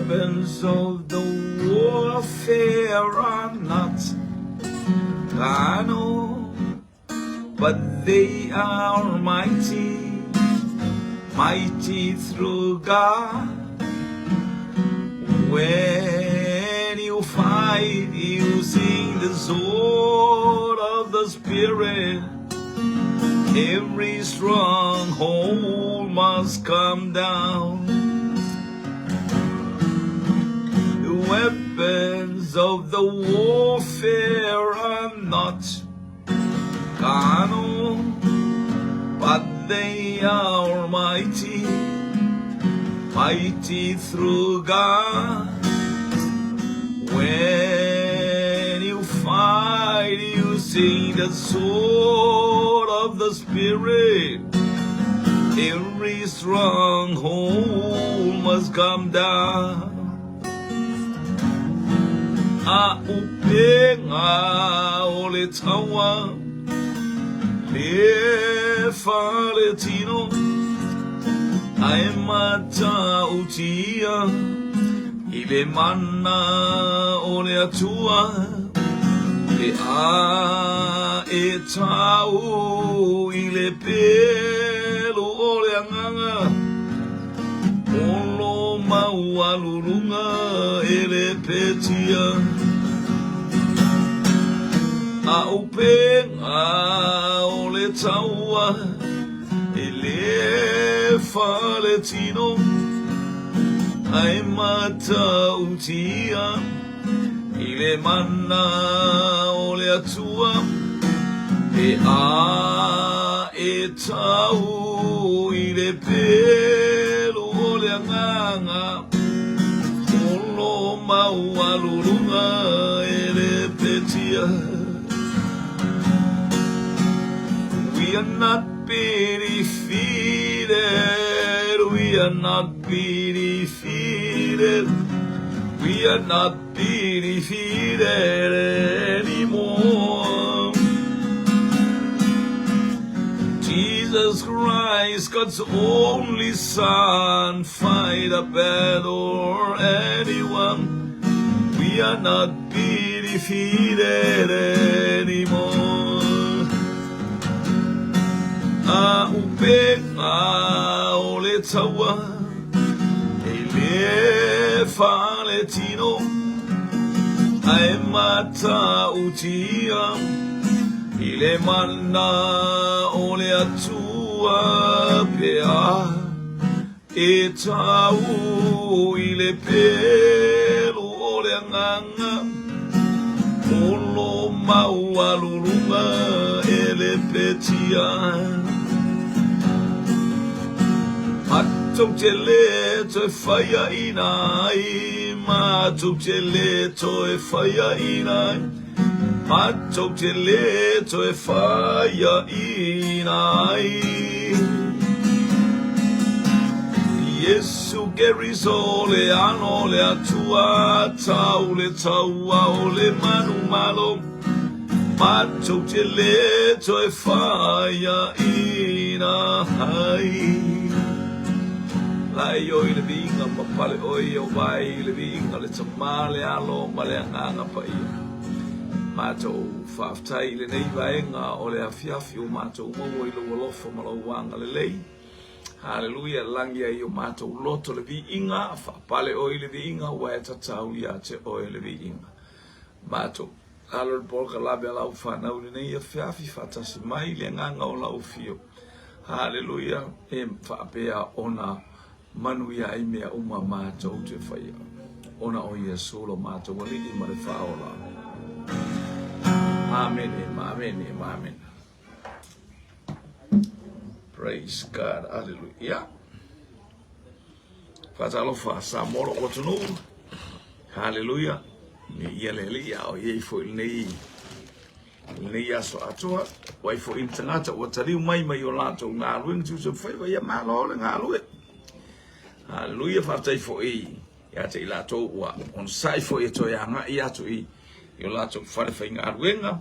weapons of the warfare are not carnal, but they are mighty, mighty through God. When you fight using the sword of the Spirit, every stronghold must come down. The weapons of the warfare are not carnal, but they are mighty, mighty through God. When you fight using the sword of the Spirit, every stronghold must come down. A upega o le taua le faletino ae matautia i le mana o le Atua pe a e tau i le pelu o le agaga o lo maualuluga e le petia. A upega o le taua e le faletino ae matautia i le mana o le Atua pe a e tau i le pelu o le agaga o lo maualuluga e le petia. We are not be defeated, we are not be defeated, we are not be defeated anymore. Jesus Christ, God's only Son, fight a battle or anyone. We are not be defeated anymore. A upega o le taua e le faletino ae matautia i le mana o le Atua pe a e tau i le pelu o le agaga o lo maualuluga e le petia. Matou te le toe faiaina ai, matou te le toe faiaina ai, matou te le toe faiaina ai. Iesu Keriso le Alo o le Atua, tau le taua o le manumalo, matou te le toe faiaina ai. Laei oi le viiga ma pale oi o vai le viiga le Tama le Alo ma le Agaga Paia. Matou faafetai i lenei vaega o le afiafi ua matou maua i lou alofa ma lou agalelei. Haleluia, lagi ai o matou loto le viiga, faapale oe i le viiga ua e tatau ia te oe le viiga. Matou alo i le polokalame a lau fanau i lenei afiafi faatasi mai le agaga o lau afio. Haleluia, e faapea ona manuia ai mea uma matou te faia. Ona o Iesu lo matou Alii ma le Faaola. Amene, amene, amene. Praise God, hallelujah. Faatalofa Samoa lou atunuu. Hallelujah. Me ia le alii a o iai foi lenei lenei aso atoa. Ua ai foi ni tagata ua taliu mai mai o latou galuega tiute faiva ia malo le galue. Hallelujah. Faafetai foi ia te i latou ua onosai foi e toe agai atu i i o latou fale faigaluega.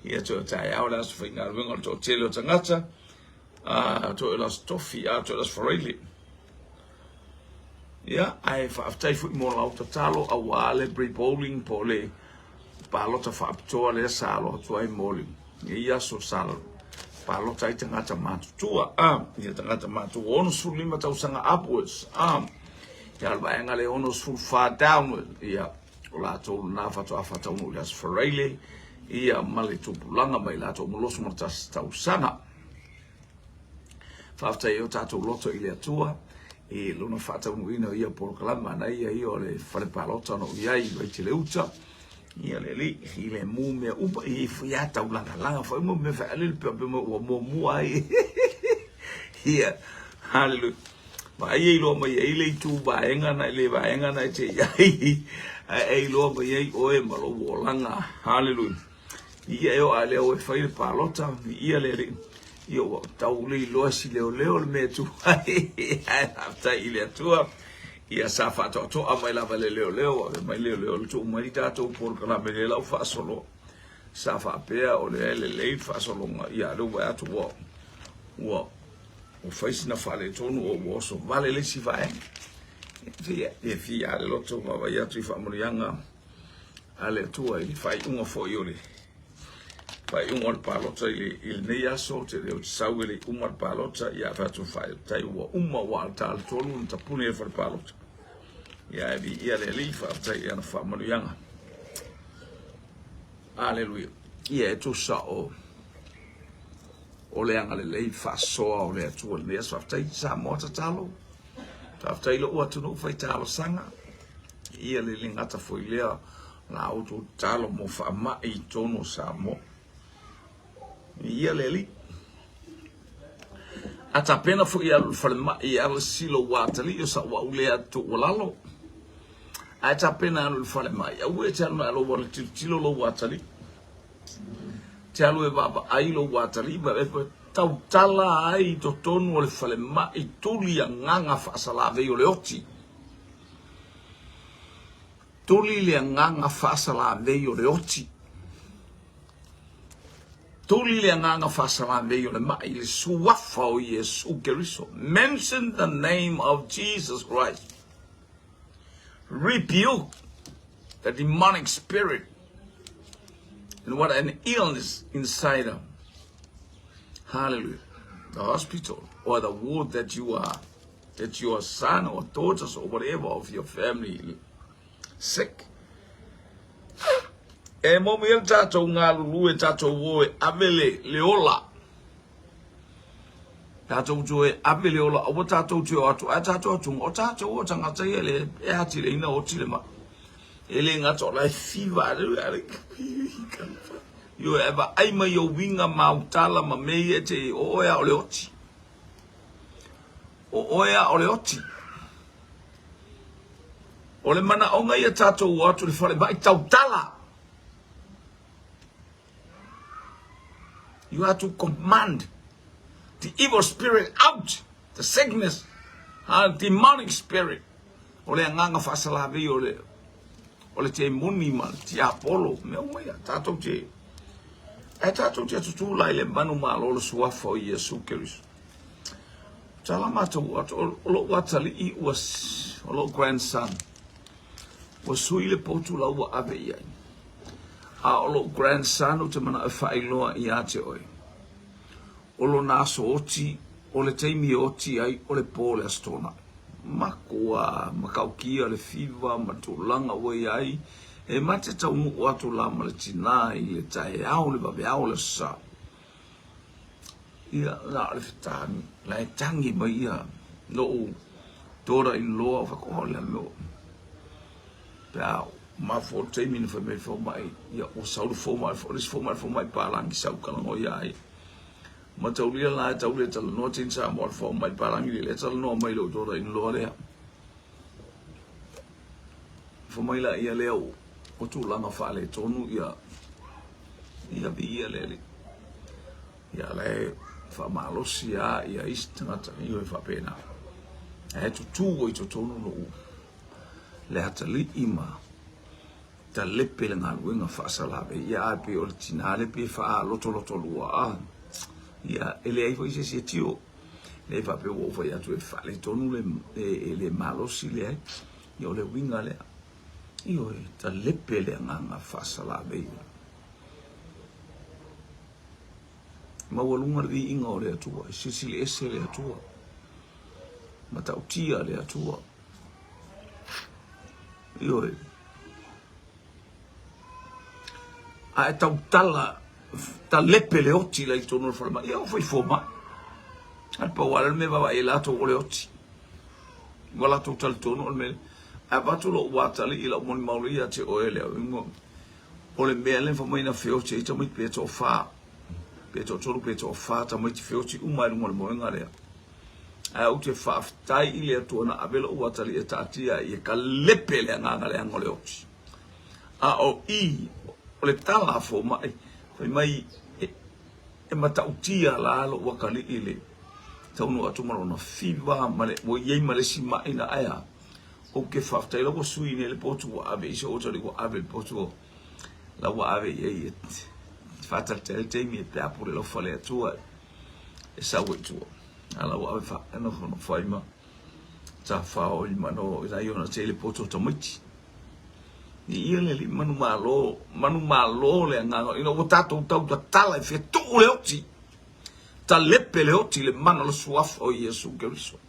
Ia toe o taeao le aso faigaluega o le toatele o tagata. A toe o le aso tofi, a toe o le aso faraile. Ia, ae faafetai foi mo lau tatalo aua le pre-polling po o le palota faapitoa lea sa alo atu ai mo lenei aso sa palota ai tagata matutua. Ah, ia tagata matutua 65 tausaga upwards. Ah, ia le vaega le 64 downward. Ia, o latou lena faatoa faataunuu i le Aso Faraile, ia ma le tupulaga mai latou ma 21 tausaga. Faafetai ai o tatou loto i le Atua i lona faataunuuina o ia polokalama na ia ia o le fale palota na o i ai i Vaitele-uta. Ia le alii i le mu mea uma i ia taulagalaga foi mo mea fai le pe pe mo ua muamua ai. Ia, hallelujah. Vaai e iloa mai ai le itu vaega na le vaega na e te i ai. Ae e iloa mai ai oe ma lou olaga. Hallelujah. Ia e oo a lea e fai le palota, ia le alii. Ia ua tau le iloa si leoleo le mea e tu ai. Ae faafetai i le Atua. Ia sa faatoatoa mai lava le leoleo, ave mai leoleo le tuu mai tatou polokalame lea lau faasolo. Sa faapea o lea e lelei le faasologa, ia lea ua atu ua ua ua fai sina faaletonu o ua oso vale le isi vaega. Ia, e fia le loto vaavaai atu i faamanuiaga a le Atua i le faaiuga foi o le faaiuga o le palota i, le, i lenei aso, te leo te sau e le uma le palota, ia fai atu faafetai ua uma ua alta le tolu na tapuni e fale palota. Ia e viia le Alii, faafetai i ana faamanuiaga. Aleluia. Ia e tusa o o le agalelei faasoa o le Atua i lenei aso. Faafetai Samoa tatalo. Faafetai lou atunuu fai talosaga. Ia le le gata foi lea la outou tatalo mo faamai i totonu o Samoa. Ia le Alii. A tapena foi e alu i le falemai e ala silo ua atalii o sa'u lea tuualalo. Ae tapena e alu i le falemai, aua e te alu na lou ala tilotilo lou atalii. Te alu e vaavaai lou atalii ma e tautala ai i totonu o le falemai tuli agaga faasalavei o le oti. Tuli le agaga faasalavei o le oti. Tuli le agaga faasalavei o le mai i le suafa o Iesu Keriso. Mention the name of Jesus Christ. Rebuke the demonic spirit and what an illness inside them. Hallelujah. The hospital or the ward that you are, that your son or daughters or whatever of your family sick. E momi e tātou ngalulu e tātou o e ave le, le ola. Tātou tō e ave le ola, aua tātou te o atu, ai tātou atu, o tātou o tangata ia le e ati le ina o tile ma. E le ngata o lai fiva, ale, yo e va ai mai o winga mautala ma me ia te o oe a o le oti. O oe a o le oti. O le manaoga ia tātou o atu le falemai tautala. You have to command the evil spirit out, the sickness, demonic spirit. O le agaga faasalavei o le o le temoni ma le tiapolo, mea uma ia, tātou te, e tātou te tutū la i le manu malo le suafa o Iesu Keriso. Tala matou atu, o lou atalii ua, o lou grandson, ua sui le potu la ua ave i ai. A o lou grandson ou te manao e faailoa ia te oe. O lona aso oti, o le taimi e oti ai, o le pō le Aso Toonai. Makua matautia le fiva ma tulaga ua i ai, e ma te taunuu atu la ma le tinā i le taeao le vaveao o le Aso Sa. Ia, na o le fetangi, la e tangi mai ia lou daughter-in-law, fai atu, oh, le mea, pe a mafua le taimi na fai mai le fomai, ia ua sau le fomai, o le isi fomai, le fomai palagi sa ou talanoa ia ai. Mataulia la e tau le talanoa tin Samoa le fomai palagi le le talanoa mai lou daughter-in-law lea. Fai mai la ia lea o tulaga faaletonu ia ia viia le Alii. Ia la e faamalosi lava ia isi tagata ioe faapena. Ae tutū ai totonu lou le atalii ma talepe le galuega faasalavei. Ia ae pei o le tinā lea pei e faalotolotolua a. Ia e leai foi se isi e tio. Le faapea ua ou fai atu e faaletonu le, e le malosi leai. Ia o le uiga lea. Ioe, talepe le agaga faasalavei. Maualuga le viiga o le Atua, e silisili ese le Atua, matautia le Atua. Ioe. A e tautala, talepe le oti la i totonu o le falemai, ia o fai fomai. A le pau lava lea o le mea e vaavaai i ai latou o le oti. Ua latou talitonu o le mea lea. Ae avatu lou atalii i lau molimau lea ia te oe lea, o le mea lea fai mai na feoti ai tamaiti pe toafa, pe toatolu pe toafa tamaiti feoti uma i luga o le moega lea. Ae ou te faafetai i le Atua na ave lou atalii e taatia ai e kalepe le agaga leaga o le oti. A o i o le tala a fomai, fai mai e, e matautia la lou atalii i le taunuu atu ma lona fiva ma le, ua i ai ma le isi mai na ae a. Ou te faafetai la ua sui nei le potu ua ave i si ou atalii ua ave i le potu la ua ave i ai e faatalitali le taimi e peapu le alofa le Atua e sau ai i tua. A la ua ave faanofonofo ai ma tafao i mano i lai ona tele poto tamaiti. I ia le alii manumalo, manumalo le agaga ina ua tatou tau tatala e fetuu le oti, talepe le oti i le mana o le suafa o Iesu Keriso.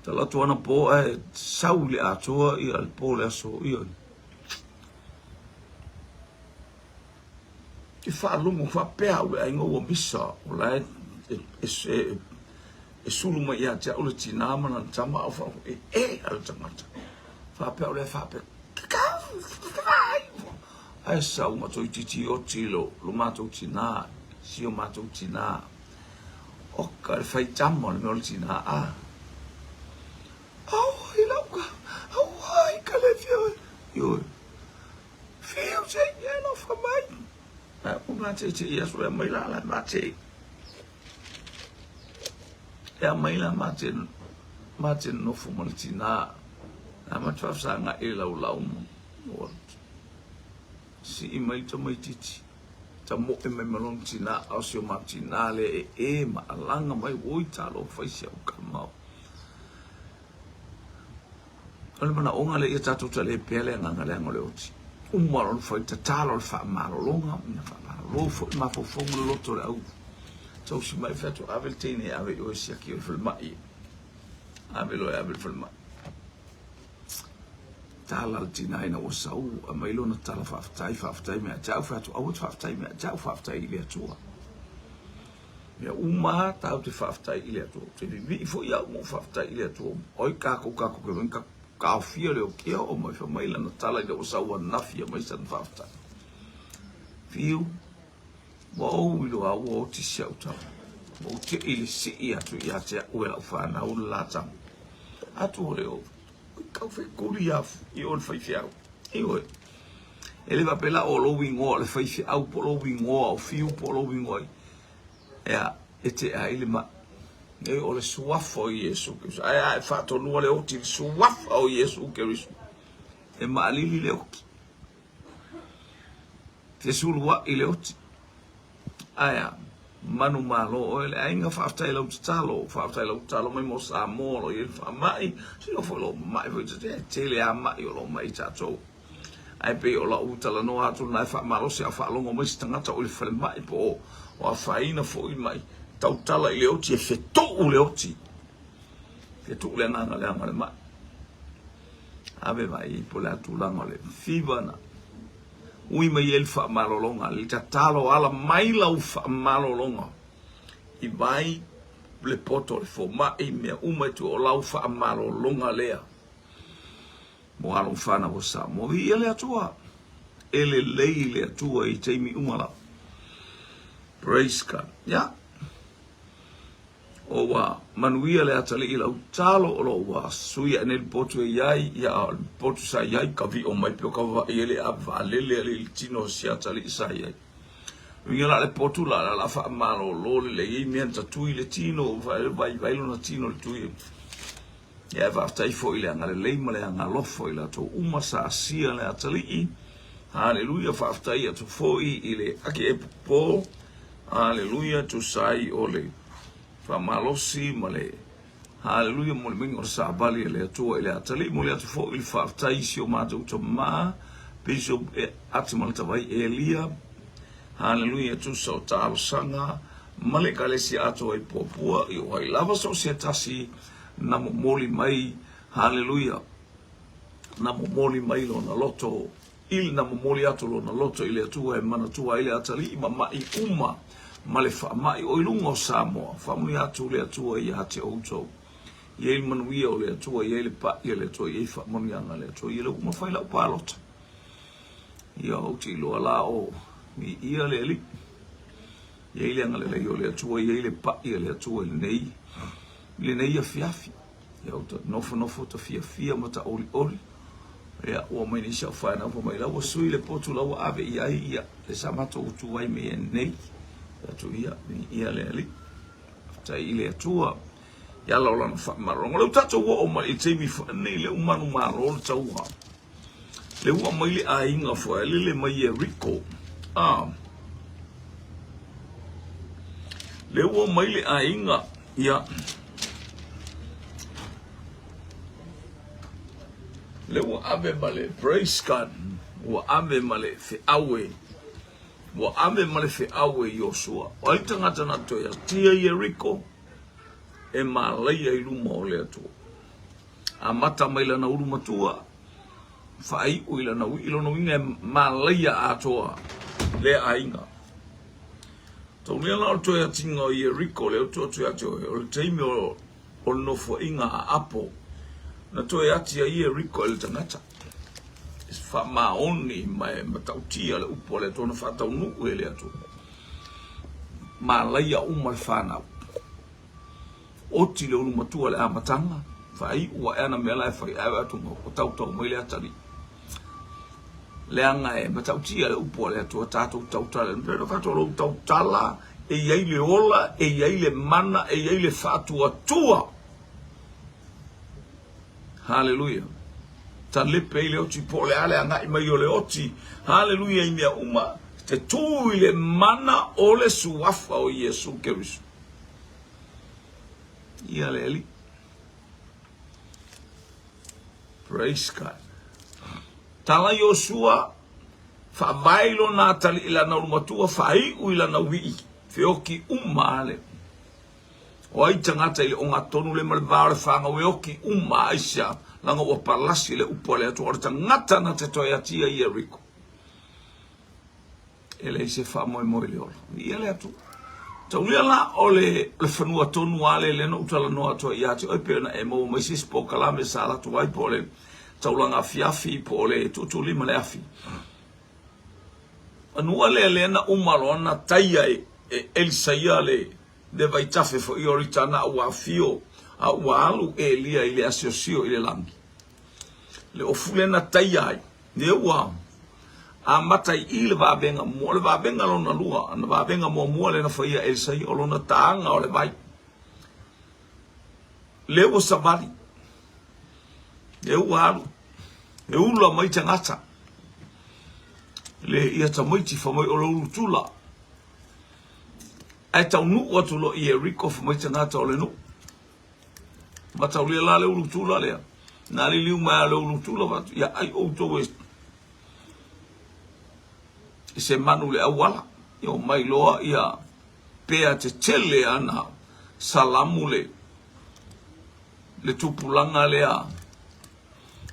Tala atu anapo ae sau i le atoa ia le po le aso ia. Te faalogo faapea au le aiga ua misa o la e, e, e, e, e sulu mai ia te au le tinā ma lana tama au faalogo e e a le tagata. Faapea au le faapea ae sau ma toeitiiti oti lo, lo matou tinā, si o matou tinā. Oka le faitama o le mea o le tinā a. Auai lau ka, auai ka le fia oe. Ioe. Fiu se i e alofa mai. Ae o ma te te ia so e mai la la ma te. E a mai la ma te ma te nofo ma le tinā. A ma te whawhasanga e lau lau mo. Sii mai tamaitiiti, tamoe mai ma lona tinā, a o si o matou tinā lea e e ma alaga mai, oi talofa i si au kama. O le manaoga lea ia tatou talē pea le agaga leaga o le oti. Uma lona fai tatalo le faamalologa, ina faamalolo foi mafaufauga le loto o le au tausi mai fai atu ave le teine e ave i oe siaki o le falemai. Ave loa e ave le falemai. Tala le tinā ina ua sau, aumai lona tala faafetai, faafetai mea te au, fai atu, aua te faafetai mea te au, faafetai i le Atua. Mea uma lava tāu te faafetai i le Atua. Te vivii foi au ma ou faafetai i le Atua. Oi kākou kākou ke ka kaofia le okia o mai fai mai lana tala ina ua sau ananafi e aumai sana faafetai. Fiu, ua ou iloa ua oti si au tama. Ua ou tei i le sii atu ia te au e lau whanau le la tama. Atu o le ou. Kau fekuli ia i o le faifeau. Ioe. E le faapea la o lou igoa o le faifeau po o lou igoa o Fiu po o lou igoa ea e tea ai le mai. E o le suafa o Iesu Keriso. Ae a e faatonua le oti i le suafa o Iesu Keriso, e maalili le oti. Fesulua'i le oti. Ae a? Manumalo oe le aiga, faafetai i lau tatalo, faafetai i lau tatalo mai mo Samoa o lo o i ai le faamai, silo foi o lo o mamai foi e tele lava mai o lo o mai i tatou. Ae pei o lau talanoa atu lena e faamalosi a o faalogo mai se tagata o i le falemai po o afaina foi mai, tautala i le oti e fetuu le oti, fetuu le agaga leaga o le mai. Ave vai po o le a tulaga o le fever na ui mai ai le faamalologa, le tatalo ala mai lau faamalologa i vai le poto le fomai mea uma e tua o lau faamalologa lea mo alo fanau o Samoa. Viia le Atua, e lelei le Atua i taimi uma lava. Praise God. Yeah. O ua manuia le atalii i lau tatalo o lo o ua sui ae nei le potu e i ai, ia a o le potu sa i ai ka vi'o mai pea o ka vava'i ai le ave vaalele alii i le tino o si atalii sa i ai. Uiga la le potu la la la faamalolo lelei ai mea na tatui le tino, vaivai lona tino i le tui. Ia e faafetai foi i le agalelei ma le agalofa i latou uma sa asia le atalii. Haleluia, faafetai atu foi i le ake e popo. Haleluia, tusa ai o le faamalosi ma le Haleluia mo le maiga o le savali a le Atua i le atalii. Momoli atu foi le faafetai i si o matou tama Bishop Atimaltavai Elia. Haleluia, tusa o talosaga ma le Ekalesia atoa i Puapua i o ai lava so o se tasi na momoli mai, haleluia, na momoli mai lona loto i na momoli atu lona loto i le Atua e manatua ai le atalii ma maʻi uma ma le faamai o i luga o Samoa. Faamanuia atu le Atua ia te outou. I ai le manuia o le Atua, i ai le paʻi a le Atua, i ai faamanuiaga a le Atua. Ia lea ua mafai lau palota. Ia ou te iloa la o viia le Alii. I ai le agalelei o le Atua, i ai le paʻi a le Atua i lenei, i lenei afiafi. Ia ou ta nofonofo ta fiafia ma ta olioli. Ia ua mai nei si au whanau fa mai la ua sui le potu la ua ave i ai ia le sa matou utu ai me nei. Atu ia, ia le Alii. Faafetai i le Atua. Ia la o lana faamalologa. O lea ua tatou oo mai i le taimi nei lea ua manumalo le taua. Le ua mai le aiga foi lele mai Ieriko. Ah. Le ua mai le aiga ia le ua ave ma le praise God ua ave ma le feaue ua ave ma le feaue i Iosua. O ai tagata na toe atia Ieriko e malaia i luma o le Atua. Amata mai lana ulu matua, faaiu i lana uii, lona uiga e malaia atoa lea aiga. Taulia la o le toe atiga o Ieriko, lea ua tuu atu ia te oe, o le taimi o le nofoaiga a Apo, na toe ati ai Ieriko e le tagata. E faamaoni ma e matautia le upu a le Atua na faataunuu e le Atua. Malaia uma le fanau. Oti le ulu matua i le amataga, faaiu ae ana mea la e fai, ae atu ua tautau mai le atalii. Leaga e matautia le upu a le Atua tatou tautala. E pei ona fai atu o lou tautala e i ai le ola, e i ai le mana, e i ai le faatuatua. Haleluia. Talepe ai le oti po o le a le agai mai o le oti. Haleluia i mea uma, te tū i le mana o le suafa o Iesu Keriso. Ia le Alii. Praise God. Tala Iosua, faavae i lona atalii i lana ulumatua, faaiu i lana uii, feoki uma ale. O ai tagata i le ogatotonu le ma le va o le whangau e oki uma aisia, langa ua palasi le upu a le Atua, o le tagata na te toe atia i Ieriko. E leai se faamoemoe i le ola. Viia le Atua. Taulia la o le, le fanua tonu a le lea na ou talanoa atu ai ia te oe pei ona e maua mai se isi polokalame sa alu atu ai po o le taulaga afiafi po o le tuutuulima le afi. Fanua lea lea na uma loa na taia e, e Elisaia le, le vaitafe foi o Ioritana a ua afio a ua alu Elia i le asiosio i le lagi. Le ofu lea na taia ai, lea ua amata i i le vavega mua. O le vavega lona lua, na vavega muamua lea na faia e Elisaia, o lona taga o le vai. Lea ua savali, lea ua alu, e ula mai tagata. Le ia tamaiti fa mai o le ulu tula. Ae taunuu atu loa i Ieriko fa mai tagata o le nuu. Mataulia la le ulu tula lea. Na liliu mai a le ulu tula fatu, ia ai outou e i se manu le auala. Ia o mai loa ia pea tetele ana salamu le le tupulaga lea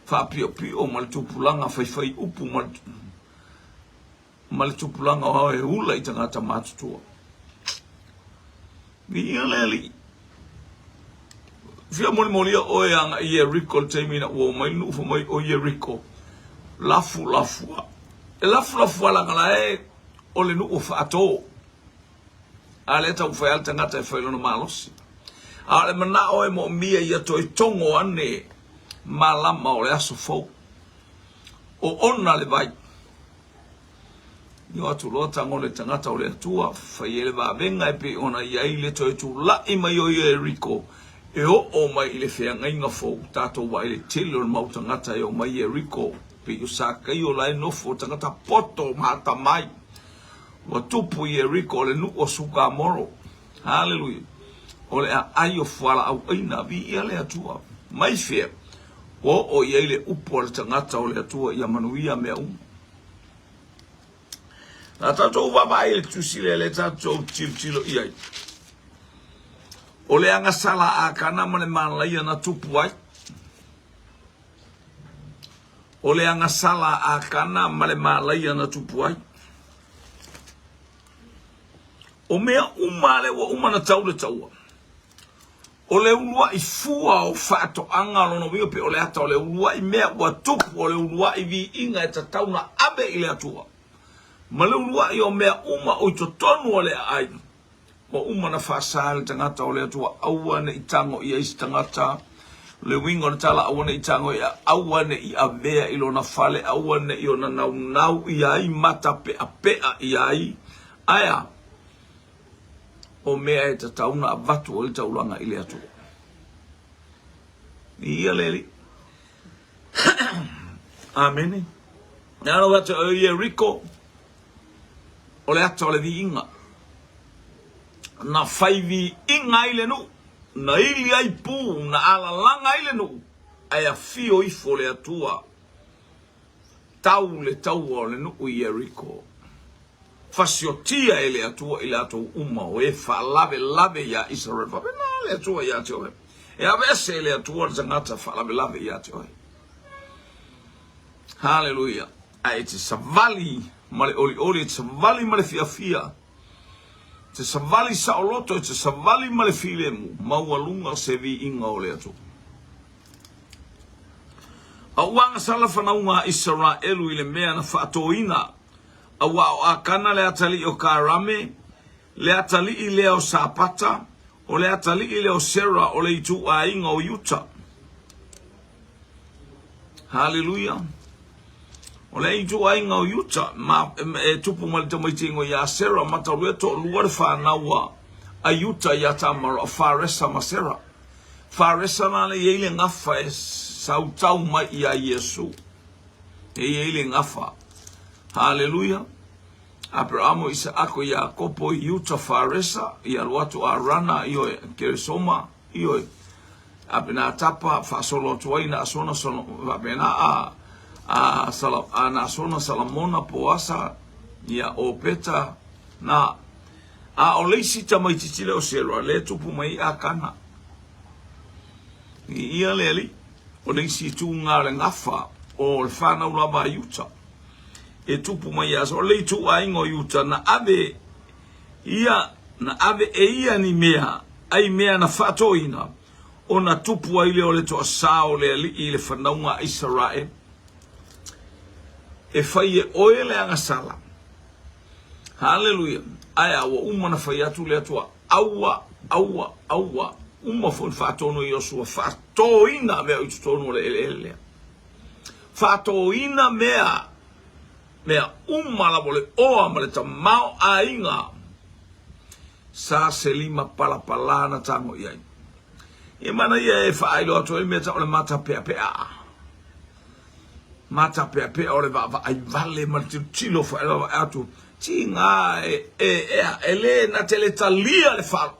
faapiopio ma le tupulaga faifai upu ma le ma le tupulaga o ao e ula i tagata matutua. Viia le Alii. Fia molimolia oe aga i Ieriko le taimi na ua o mai le nuu fa mai o Ieriko. Lafu lafua. E lafu lafua laga la e o le nuu o faato. A lea taumafai lava le tagata e fai lona malosi. A o le manao e moomia ia toe togo ane malama o le aso fou. O ona le vai. Io atu loa tago le tagata o le Atua, fai ai le vavega e pei ona i ai le toe tula'i mai o Ieriko e oo mai i le feagaiga fou. Tatou vaai le tele o le mau tagata e omai Ieriko, pei o Sakaio la e nofo, tagata poto ma atamai. Ua tupu i Ieriko o le nuu o Sukamoro. Haleluia. O le aai o fualaau aina, viia le Atua. Mai fea ua oo i ai le upu a le tagata o le Atua ia manuia mea uma. Na tatou vaavaai i le tusi lea le tatou tilotilo i ai. O le agasala a Akana ma le malaia na tupu ai. O le agasala a Akana ma le malaia na tupu ai. O mea uma lea ua uma na tau le taua. O le uluai fua o faatoaga o lona uiga pe o le ata o le uluai mea ua tupu o le uluai viiga e tatau na ave i le Atua ma le uluai o mea uma o i totonu o le aai ua uma na faasa e le tagata o le Atua aua ne i tago i ai se tagata. O le uiga o le tala aua ne i tago i ai, aua ne i avea i lona fale, aua ne i ona naunau i ai ma tapeapea i ai. Ae a? O mea e tatau na avatu ai le taulaga i le Atua. Ia le Alii. Amene. Na alo atu o Ieriko, o le ata o le viiga. Na fai viiga ai le nuu, na ili ai pu, na alalaga ai le nuu, ae afio ifo le Atua, tau le taua o le nuu i Ieriko. Fasiotia e le Atua i latou uma o e faalavelave iā Isaraelu. Faapena le Atua ia te oe. E aveese e le Atua le tagata faalavelave ia te oe. Haleluia. Ae e te savali ma le olioli, e te savali ma le fiafia, e te savali saoloto, e te savali ma le filemu, maualuga se viiga o le Atua. A ua agasala fanauga a Isaraelu i le mea na faatoina Aua o Akana le atalii o Karame, le atalii lea o Sapata, o le atalii lea o Sera o le ituaiga o Iuta. Haleluia. O le ituaiga o Iuta, ma, e tupu mai le tamaitiiga ia Sera, mataulua toalua le fanau a Iuta ia Tamara, o Faresa ma Sera. Faresa la le i ai le gafa e sautau mai ia Iesu. E i ai le gafa. Haleluia! Aperamo, Isaako, Iakopo, Iuta, Faresa, i alu atu Arana, ioe, Keresoma, ioe, Apenatapa, faasolo atu ai Naasona, Solo, faapena a, a, Sala, a Naasona, Salamona, Poasa, ia, Opeta, na, a o le isi tamaitiiti lea o Sera, lea e tupu mai ai Akana. I ia le alii, o le isi ituga o le gafa o le whanau lava a Iuta. E tupu mai ia o le ituaiga o Iuta na ave ia, na ave e ia ni mea, ai mea na faatoina, ona tupu ai lea o le toasā o le alii i le fanauga a Isaraele. E fai e oe le agasala. Haleluia. Ae a ua uma na fai atu le Atua, aua, aua, aua, uma foi na faatonu e Iosua, faatoina mea o i totonu o le eleele lea. Faatoina mea, mea uma lava o le oa ma le tamaoaiga sa se lima palapala na tago i ai. E mana ia e faailo atu ai mea tau o le matapeapea. Matapeapea o le vaavaai vale ma le tilotilo faavae atu. Tiga e, e, e, e le na te le talia le fa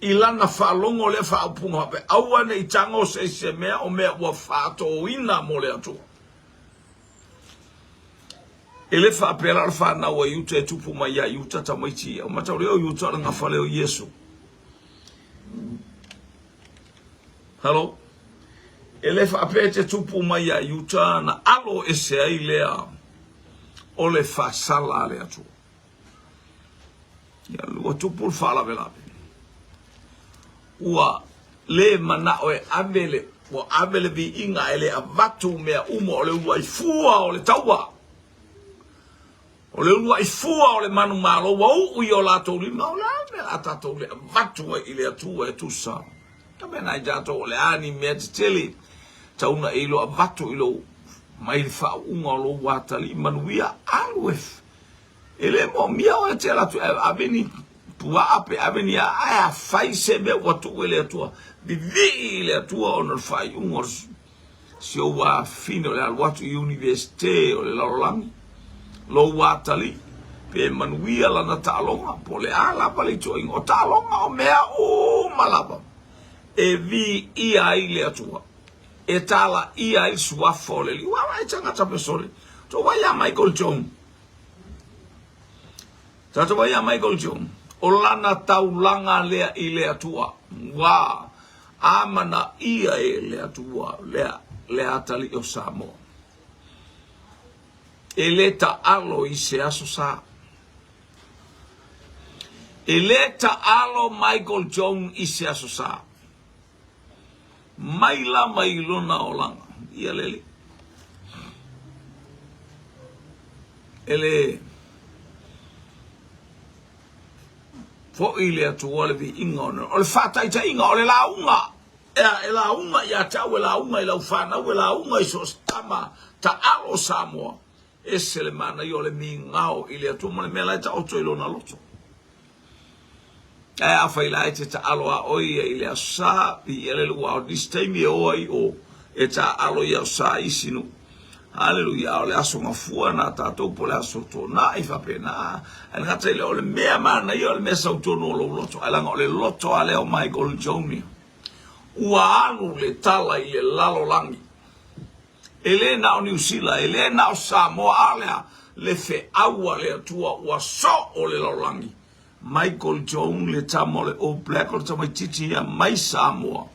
i lana faalogo lea faaupuga faapea, aua ne i tago se isi se mea o mea ua faatoina mo le Atua. E le faapea la o le fanau a Iuta e tupu mai ia Iuta tamaiti ia. O mataulia o Iuta o le gafa lea o Iesu. Hello? E le faapea e te tupu mai ia Iuta na alo ese ai lea o le faasala a le Atua. Ia, ua tupu le faalavelave. Ua le manao e ave le, ua ave le viiga ae le avatu mea uma o le uluai fua o le taua. O le uluai fua o le manumalo ua uu i o latou lima, o le a le mea o le a tatou le avatu ai i le Atua e tusa. Ka mea na i tatou o le a ni mea tetele, tau na e iloa avatu i lou, mai le faauuga o lou atalii manuia, alu e E le moomia oe e te alu atu e ave ni puaa pe ave ni a, ae a fai se mea ua tuu e le Atua, vivii i le Atua ona o le faaiuga o si ou afafine o le alu atu i Universite o le lalolagi, lou atalii. Pe manuia lana taaloga, po o le a lava le ituaiga o taaloga, o mea uma lava e viia ai le Atua, e talaia ai le suafa o le Alii. Ua vaai tagata pesole, tou vaai ia Michael Jones. Tatou vaai ia Michael Jones, o lana taulaga lea i le Atua, ua amanaia e le Atua lea le atalii o Samoa. E le taalo i se aso sa. E le taalo Michael Jones i se aso sa. Mai lava i lona olaga. Ia le Alii. E le foi le Atua le viiga o le faataitaiga o le lauga. Ea, e lauga ia te au, e lauga i lau fanau, e lauga i so o se tama taalo o Samoa. Ese le manaia o le migao i le Atua ma le mea la e taoto i lona loto. Ae afai la e te taalo a oe ia i le Aso Sa, viia le Alii, aua o nisi taimi e o ai o e taalo i Aso Sa i isi nuu. Haleluia, a o le aso gafua na tatou po o le aso toonai faapena. Ae le gata i lea, o le mea manaia o le mea sau tonu o lou loto, ae leaga o le loto lava lea o Michael Jones. Ua alu le tala i le lalolagi. E le na o Niu Sila, e le na o Samoa, a o le a? Le feau a le Atua ua soo le lalolagi. Michael Jones le tama o le All Black o le tamaitiiti ia mai Samoa.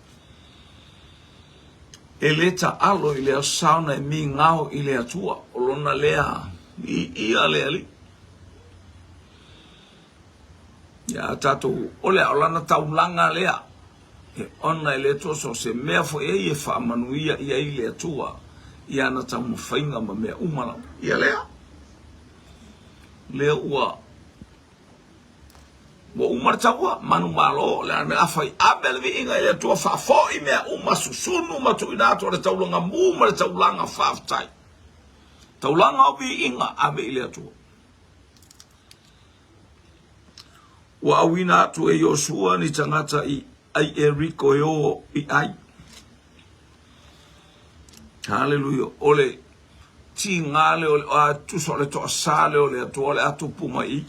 E le taalo i le aso saona e migao i le Atua, o lona lea viia le Alii. Ia tatou, o le a, o lana taulaga lea, e ona e le Atua so o se mea foi e ai e faamanuia i ai le Atua i ana taumafaiga ma mea uma lava. Ia lea, lea ua Ua uma le taua, manumalo, o le a le mea a fai? Ave le viiga i le Atua, faafoi mea uma, susunu ma tuuina atu o le taulaga mu ma le taulaga faafetai. Taulaga o viiga, ave i le Atua. Ua auina atu e Iosua ni tagata i ai Eriko e o i ai. Haleluia. O le tiga lea o le, a tusa o le toasa lea o le Atua o le a tupu mai i.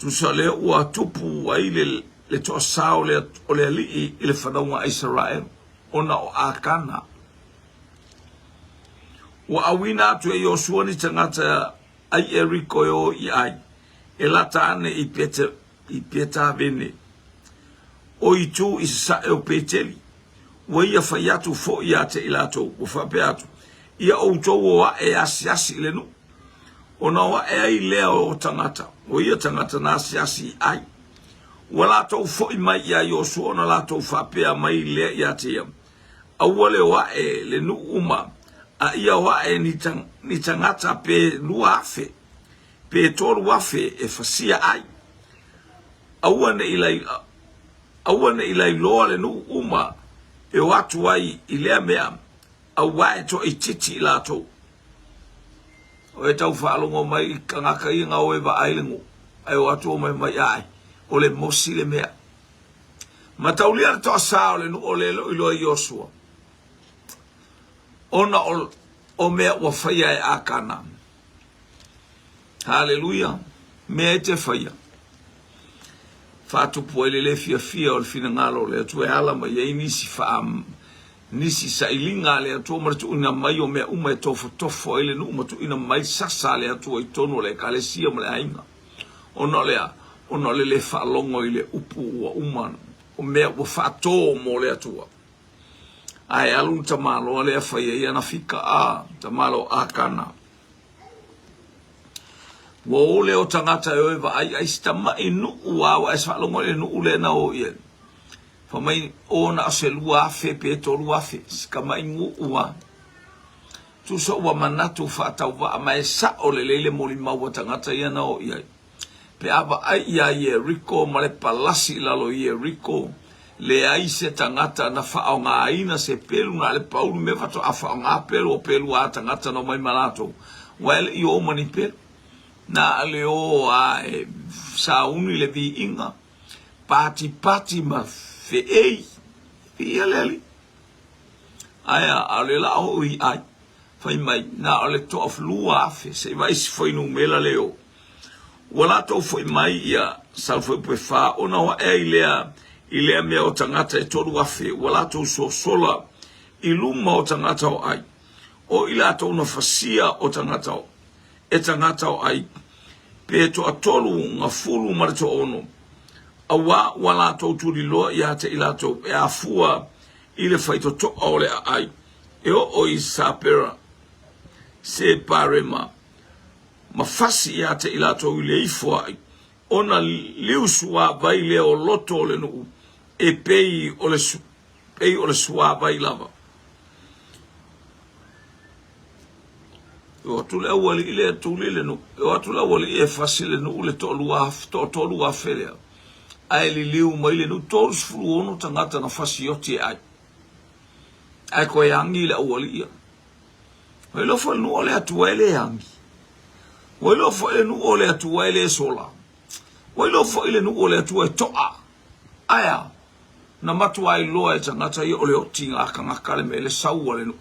Tusa lea ua tupu ai le, le toasa o le, o le alii i le fanauga a Isaraelu, ona o Akana. Ua auina atu e Iosua ni tagata ai Eriko e o i ai, e lata ane i Pete, i Petavene, o itu i sasae o Peteli. Ua ia fai atu foi ia te i latou, ua faapea atu, Ia outou o aʻe e asiasi i le nuu. Ona o aʻe ai lea o tagata, o ia tagata na asiasi i Ai. Ua latou foi mai iā Iosua ona latou faapea mai lea ia te ia, Aua le o aʻe le nuu uma, a ia o aʻe ni tagata pe 2,000, pe 3,000 e fasia ai. Aua ne i lai, aua ne i lailoa le nuu uma e o atu ai i lea mea, auā e toaitiiti i latou. O e tau faalogo mai i tagata ia na o e vaai le nuu, ae o atu o mai mai ae, o le mosi le mea. Mataulia le toasa o le nuu o le loiloa i Iosua, ona o, o mea ua faia e Akana. Haleluia! Mea e te faia, faatupu ai le le fiafia o le finagalo o le Atua e ala mai ai nisi faa nisi sailiga a le Atua ma le tuuina mai o mea uma e tofotofo ai le nuu ma tuuina mai sasa a le Atua i totonu o le Ekalesia ma le aiga. Ona o le a? Ona o le le faalogo i le upu ua uma o mea ua faatō mo le Atua. Ae alu le tamaloa lea fai ai ana fika, a, tamaloa Akana. Ua o lea o tagata e o e vaai ai si tamaʻi nuʻu a ua e faalogo i le nuʻu lea na o i ai. Fai mai o na o se 2,000 pe 3,000 si tamaʻi nuʻu a. Tusa ua manatu faatauvaa ma e saʻo lelei le molimau a tagata ia na o i ai. Pe a vaai iā Ieriko ma le palasi i lalo o Ieriko, leai se tagata na faaaogaina se pelu na o le pau le mea faatoa faaaoga pelu o pelu a tagata na omai ma latou, aua e le i o ma ni pelu. Na o le o a e sauni le viiga, patipati ma feei, viia le Alii. Ae a, a o le la o i ai. Fai mai, na o le 2,000 se i vaai si fuainumera lea o. Ua latou foi mai ia Salufuaiupu e fa ona o ae ai lea i lea mea o tagata e 3,000 ua latou sosola i luma o tagata o Ai, o i latou na fasia o tagata o e tagata o Ai, pe toatolu gafulu ma le toaono, auā ua latou tuliloa ia te i latou e afua i le faitotoa o le aai e oo i Sapera, Separema, ma fasi ia te i latou i le ifo ai, ona liu suavai lea o loto o le nuu, e pei o le, pei o le suavai lava. E o atu le aualii lea e tuli le nuu, e o atu le aualii e fasi le nuu le toalua afe, toatolu afe lea, ae liliu mai le nuu, 36 tagata na fasi oti e ai. Ae toe agi le aualii ia. Ua iloa foi le nuu o le Atua e le agi. Ua iloa foi le nuu o le Atua e le sola. Ua iloa foi le nuu o le Atua e toa. Ae a? Na matua iloa e tagata ia o le otiga a tagata le mea le sau a le nuu.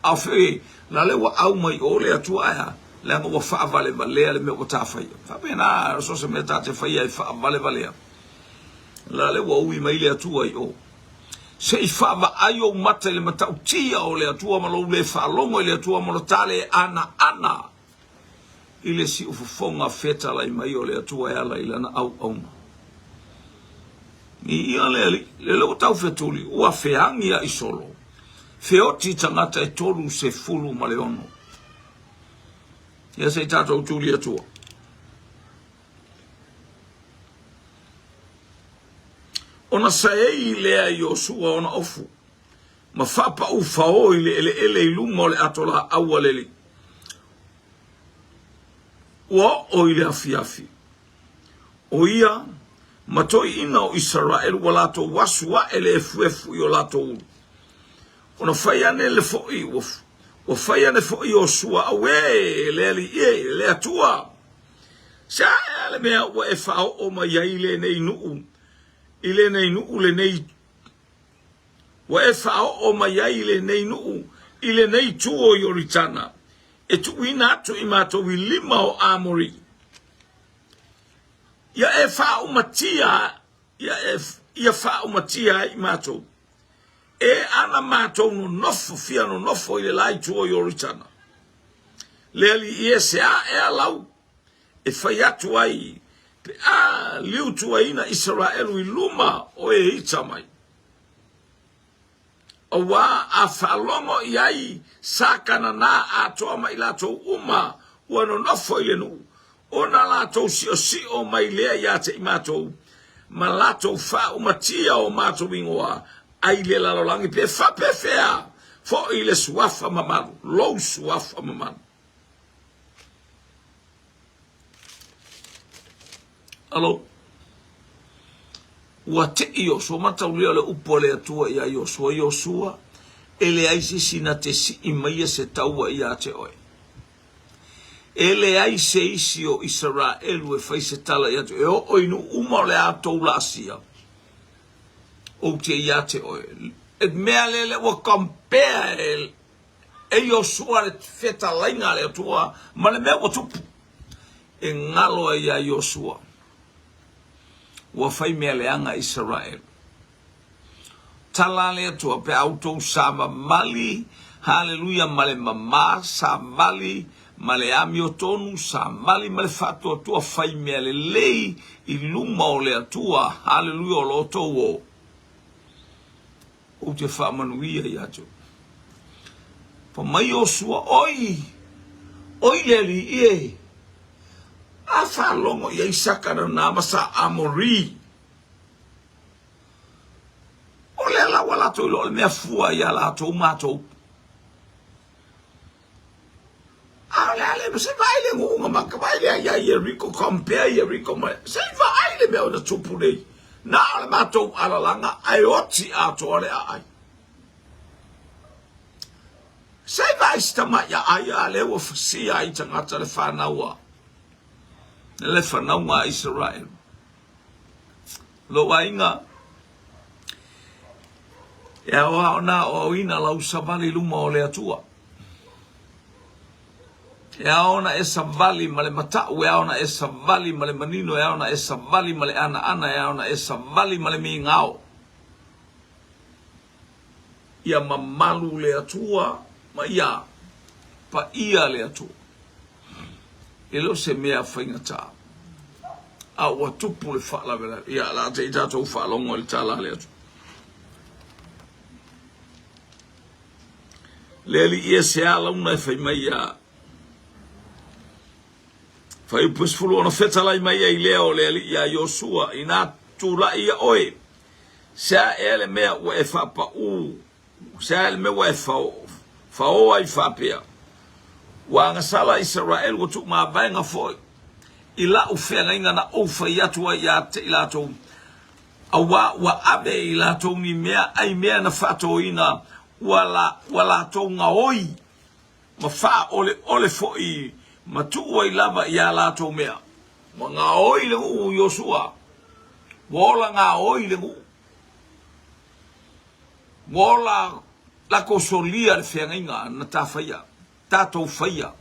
A o fea la le ua au mai o le Atua ae a? Leaga ua faavalevalea le mea ua ta faia. Faapena so o se mea ta te faia e faavalevalea. La le ua ui mai le Atua i o. Se i faavaai ou mata i le matautia o le Atua ma lou le faalogo i le Atua ma lo ta le anaana i le siufofoga fetalai mai o le Atua e ala i lana auauna. Viia le Alii, lele ua tau fetuli, ua feagi ai solo, feoti tagata e 36. Ia se i tatou tuli Atua. Ona saei lea Iosua ona ofu, ma faapaʻu fao i le eleele i luma o le ato laau a le Alii. Ua oo i le afiafi, ʻo ia ma toeaiina o Isaraelu ua latou asu aʻe le efuefu i o latou ulu. Ona fai ane le foi, ua fai ane foi Iosua, Auē, le Alii e, le Atua! Se a ea le mea ua e faaoo mai ai lenei nuu i lenei nuu lenei ua e faaoo mai ai lenei nuu i lenei itu o Ioritana e tuuina atu i matou i lima o Amori ia e faaumatia ia e ia faaumatia ai i matou e ana matou nonofo fia nonofo i le la itu o Ioritana. Le Alii e, se a ea lau e fai atu ai pe a liutuaina Isaraelu i luma o Ehita mai. Auā a faalogo i ai sa Kanana atoa ma i latou uma ua nonofo i le nuu, ona latou siosio mai lea ia te i matou, ma latou faaumatia o matou igoa ai le lalolagi pe faapefea foi le suafa mamalu, lou suafa mamalu. Alo, ua tei Iosua, mataulia o le upu a le Atua iā Iosua, Iosua, e leai se isi na te sii maia se taua ia te oe. E leai se isi o Isaraelu e fai se tala ia te oe, e oo i nuu uma o le a tou laasia. Ou te ia te oe. E mea lele ua compare e, e Iosua le fetalaiga a le Atua ma le mea ua tupu. E galo ai ia Iosua. Ua fai mea leaga Isaraelu. Tala a le Atua pe a outou savavali, haleluia, ma le mama, savali ma le amiotonu, savali ma le faatuatua, fai mea lelei i luma o le Atua, haleluia, o lo outou o. Ou te faamanuia ia te outou. Fa mai Iosua, Oi, oi le Alii e, a faalogo i ai sa Kanana ma sa Amori. O lea la ua latou iloa o le mea fua ia latou matou. A o le a le, se vaai le guga ma ka vaai lea ia Yeriko, compare Yeriko ma, se i vaai le mea o na tupu nei. Na o le matou alalaga ae oti atoa le aai. Se i vaai si tamai aai a lea ua fasia ai tagata le fanau a le fanauga a Israel. Lou aiga, e aoao na aoaoina lau savali i luma o le Atua. E ao ona e savali ma le mata'u, e ao ona e savali ma le manino, e ao ona e savali ma le anaana, e ao ona e savali ma le migao. Ia mamalu le Atua ma ia paia le Atua. E le o se mea faigata, a ua tupu le faalavelave. Ia, la te i tatou faalogo i le tala a le Atua. Le alii e se alauna e fai mai ia Fuaiupu 16 fetalai mai ai lea o le alii iā Iosua, Inā tulai ia oe, se a ea le mea ua e faapaū, se a ea le mea ua e faoa ai faapea, Ua agasala Isaraelu ua tuumavaega foi i lau feagaiga na ou fai atu ai ia te i latou, Auā ua ave i latou ni mea ai mea na faatōina, ua la, ua latou gaoi ma faaoleole foi ma tuu ai lava i a latou mea. Ua gaoi le nuu Iosua, ua ola gaoi le nuu, ua ola latou solia le feagaiga na ta faia, tatou faia.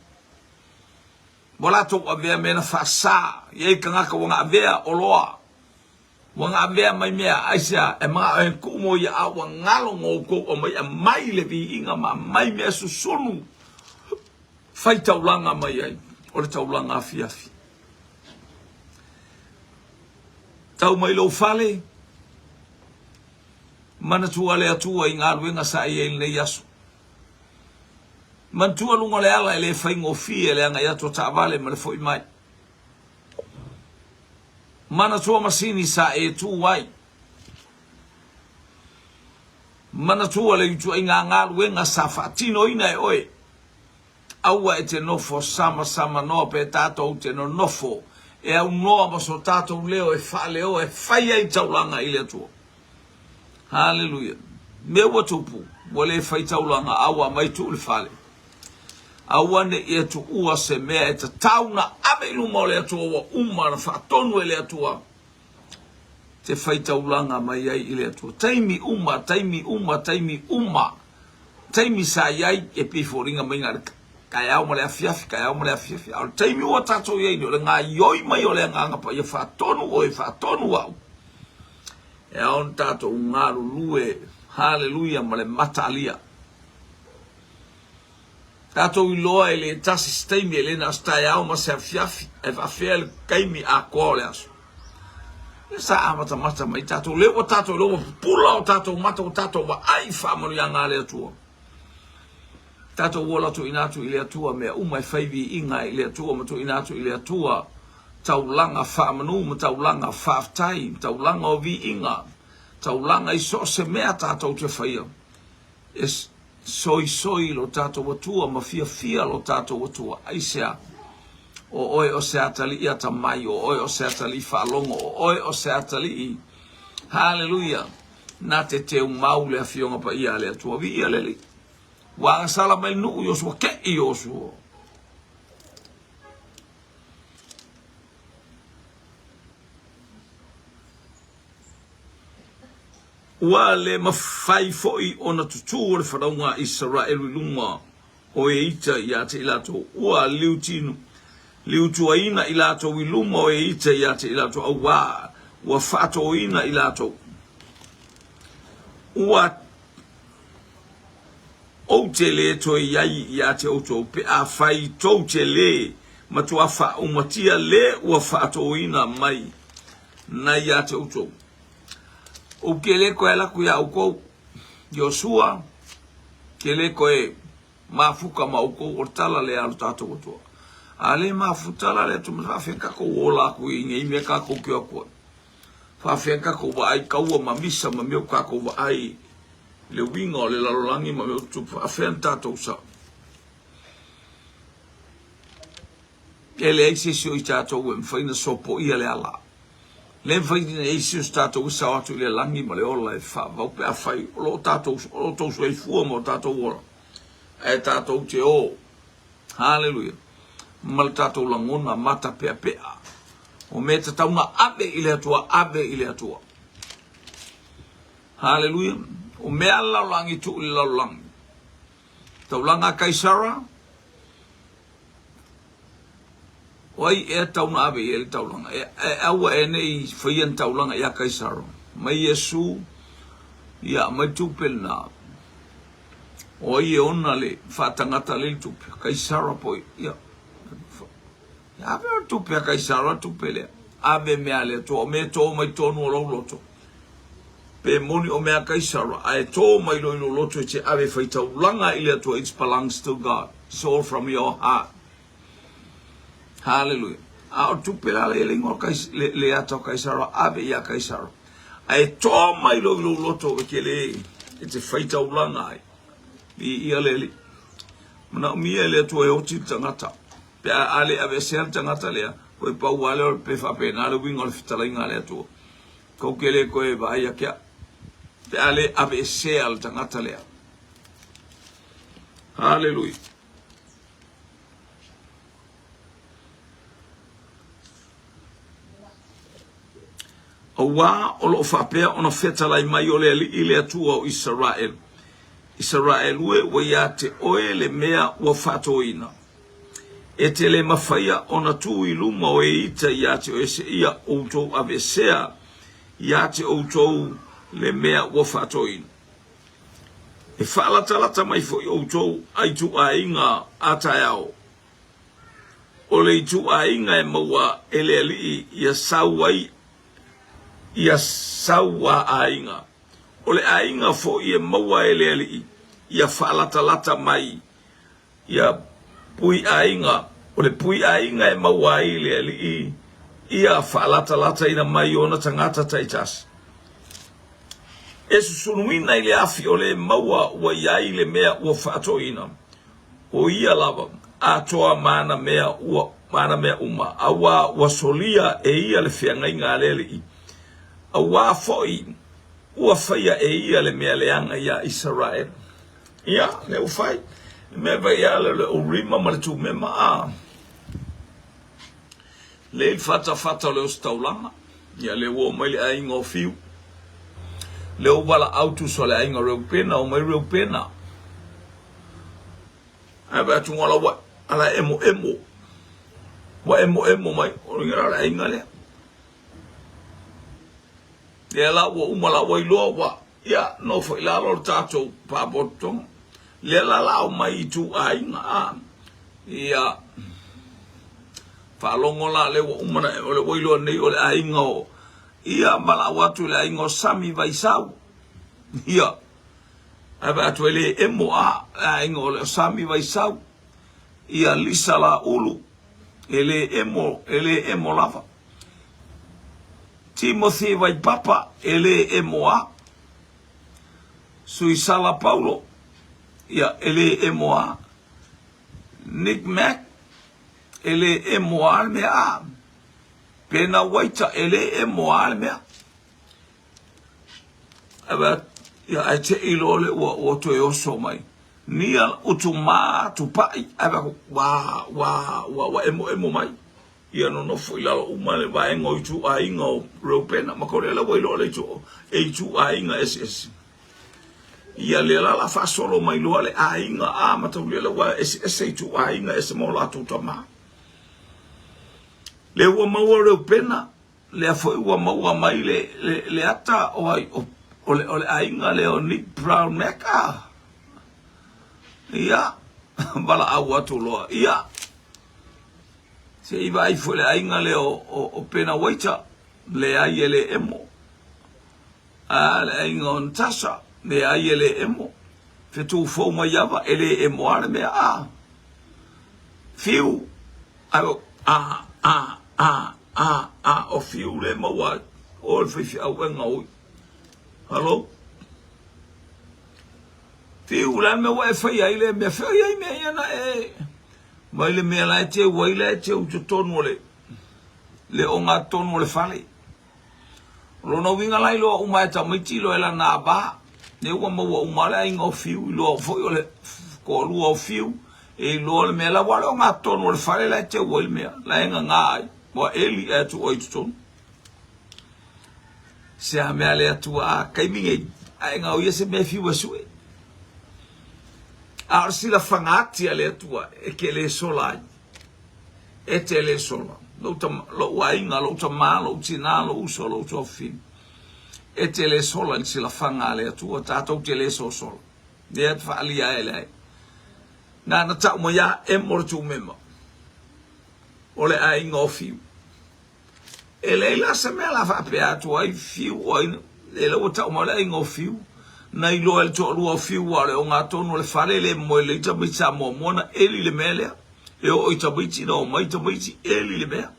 Ua latou avea mea na faasa, e i ai tagata ua na avea oloa Ua na avea mai mea aisea e manao e tuu mo ia a ua galo no outou aumai aumai le viiga ma aumai mea susunu fai taulaga mai ai o le taulaga afiafi. Tau mai lou fale manatua le Atua i galuega sa e i ai lenei aso. Manatua luga o le ala e le faigofie le agai atu a taavale ma le foi mai. Manatua masini sa e tu ai. Manatua le ituaiga galuega sa faatinoina e oe. Aua e te nofo samasamanoa pe tatou te nonofo e aunoa ma so tatou leo e faaleoa e fai ai taulaga i le Atua. Haleluia. Mea ua tupu, ua le fai taulaga a ua aumai tuu i le fale. Aua ne i e tuua se mea e tatau na ave i luma o le Atua ua uma ona faatonu e le Atua te fai taulaga mai ai i le Atua. Taimi uma, taimi uma, taimi uma, taimi sa i ai e pei foliga mai na o le taeao ma le afiafi, taeao ma le afiafi. A o le taimi ua tatou i ai nei, o le gaoioi mai o le Agaga Paia, faatonu oe, faatonu au. E ao ona tatou galulue, haleluia, ma le mataalia. Tatou iloa e le tasi se taimi, e le na o se taeao ma se afiafi, ae faafefea le taimi atoa o le aso. Lea sa amatamata mai tatou, lea ua tatou iloa ua pupula o tatou mata, ua tatou vaai i faamanuiaga a le Atua. Tatou ola tuuina atu i le Atua mea uma e fai viiga ai i le Atua ma tuuina atu i le Atua taulaga faamanu ma taulaga faafetai, taulaga o viiga, taulaga i so o se mea tatou te faia. E soisoi lo tatou Atua ma fiafia lo tatou Atua. Aisea? O oe o se atalii atamai, o oe o se atalii faalogo, o oe o se atalii. Haleluia! Na te teumau le Afioga Paia a le Atua. Viia le Alii. Ua agasala mai le nuu Iosua, ke'i Iosua. Ua le mafai foi ona tutū o le fanauga a Isaraelu i luma o Eita ia te i latou, ua liutuaina i latou i luma o Eita ia te i latou, auā ua faatōina i latou. Ua ou te le toe i ai ia te outou, pe afai tou te le matua faaumatia le ua faatōina mai na ia te outou. Ou te le toe ala atu iā outou, Iosua, te le toe mafuta ma outou, o le tala lea a lo tatou Atua. A le mafuta la le Atua, ma faafefea tatou ola atu i nei mea tatou te o atu ai? Faafefea tatou vaai taua ma misa ma mea ua tatou vaai i le uiga o le lalolagi ma mea ua tutupu, faafefea na tatou sao? E leai se isi o i tatou e mafai ona sopoia le ala. Le mafai ona i ai se isi o tatou e sao atu i le lagi ma le ola e faavavau pe afai o lo o tatou, o lo outou soifua ma o tatou ola, ae tatou te o, haleluia, ma le tatou lagona matapeapea. O mea e tatau ona ave i le Atua, ave i le Atua. Haleluia. O mea a le lalolagi, tuu i le lalolagi. Taulaga a Kaisara. O ai ea tau na ave i ai le taulaga? E, e aua e ne i faia ni taulaga ia Kaisara. Mai Iesu, ia aumai tupe lena. O ai e ona le faatagata le tupe? Kaisara po ia. Ia ave o tupe a Kaisara tupe lea. Ave mea a le Atua, o mea e tō mai tonu o lou loto. Pe moni o mea a Kaisara, ae tō mai loa i lou loto e te ave e fai taulaga i le Atua, it belongs to God. It's all from your heart. Hallelujah. A o tupe la le le ingoa Kais, le, le ata o Kaisara, ave ia Kaisara. Ae tō mai loa i lou loto e ke le, e te fai taulaga ai. I ia le li. Manaomia e le Atua e oti le tagata. Pe a, a le aveesea le tagata lea, koe pau lava lea o le pe faapena le uiga o le fetalaiga a le Atua. Kou ke le koe vaai ake au. Pe a le aveesea le tagata lea. Haleluia. Auā o lo o faapea ona fetalai mai o le Alii le Atua o Isaraelu. Isaraelu e, ua ia te oe le mea ua faatoina. E te le mafaia ona tu i luma o e ita ia te oe seia outou aveesea ia te outou le mea ua faatoina. E faalatalata mai foi outou a ituaiga a taeao. O le ituaiga e maua e le alii ia sau ai ia sau a aiga. O le aiga foi e maua e le alii ia faalatalata mai ia pui aiga. O le pui aiga e maua ai le alii ia faalatalataina mai ona tagata taitasi. E susunuina i le afi o le maua ua i ai le mea ua faatoina. ʻO ia lava atoa ma ana mea ua ma ana mea uma, auā ua solia e ia le feagaiga a le Alii, auā foʻi ua faia e ia le mea leaga iā Isaraelu. Ia, lea ua fai le mea vai ia le le Urima ma le Tumema, a lea i le fatafata o le ositaulaga, ia lea ua oo mai le aiga o Fiu, lea ua valaau tusa o le aiga o Reupena, o mai Reupena. Ae vaai atu ala ua ala emo emo. Ua emo emo mai. O le le aiga lea. Lea la ua uma la ua iloa ua ia nofo i lalo le tatou faapotopotoga. Lea la la o mai i ituaiga a ia faalogo la lea ua uma na o le ua iloa nei o le aiga o ia valaau atu i le aiga o Sami Vaisau. Ia Ae vaai atu e le emo a le aiga o le Sami Vaisau, ia Lisa Laulu, e le emo, e le emo lava. Timothy Vaipapa, e le emo a. Suisala Paulo, ia, e le emo a. Nick Mac, e le emo a le mea a. Pena Waita, e le emo a le mea. Ia, ae te i loa le ua, ua toe oso mai. Nia utu mā tupai, ae vaku, wā, wā, ua, ua emo emo mai. Ia nonofo i lalo uma le vaega o ituaiga o Reupena, ma kore la ua iloa le itu, e ituaiga eseese. Ia lea la la faasolo mai loa le aiga a mataulia la ua eseese ituaiga ese ma o latou tama. Lea ua maua Reupena, Lea foi ua maua mai le, le, le ata o ai, o, o, le, o le aiga lea o Nick Brown Mecca. Ia, valaau atu loa. Ia, se i vaai foi le aiga lea o, o, o Pena Waita, leai e le emo. A, le aiga o Natasha, leai e le emo. Fetu fou mai ava, e le emo a le mea. A, fiu, a, a, a, a, a, a, o fiu le maua ai. O le faifeauega oi. Hello? Fiu, la mea ua e fai ai le mea, fai ai mea ia na e, mai le mea la e teu ai la e teu i totonu o le, le ogatotonu o le fale. O lona uiga la iloa uma e tamaiti iloa e lana ava, lea ua maua uma le aiga o Fiu, iloa foi o le toalua o Fiu, e iloa le mea la ua le ogatotonu o le fale la e teu ai le mea, la e gagā ai, ua eli ae tuu ai i totonu. Se a mea le Atua a taimi nei, ae gaoia se mea e fiu e sue. A o le silafaga ati a le Atua e ke le sola ai. E te le sola. Lou tama, lou aiga, lou tama, lou tina, lou uso, lou tuafafine. E te le sola i le silafaga a le Atua, tatou te le sosola. Lea te faaalia ai le ai. Na na tau mai a emo le tumema. O le aiga o Fiu. E leai la se mea la faapea atu ai Fiu o ai lea ua tau mai o le aiga o Fiu. Na iloa e le toalua o Fiu aua o le ogatotonu o le fale le moe lelei tamaiti sa muamua ona eli le mea lea. E oo i tamaiti na omai tamaiti eli le mea.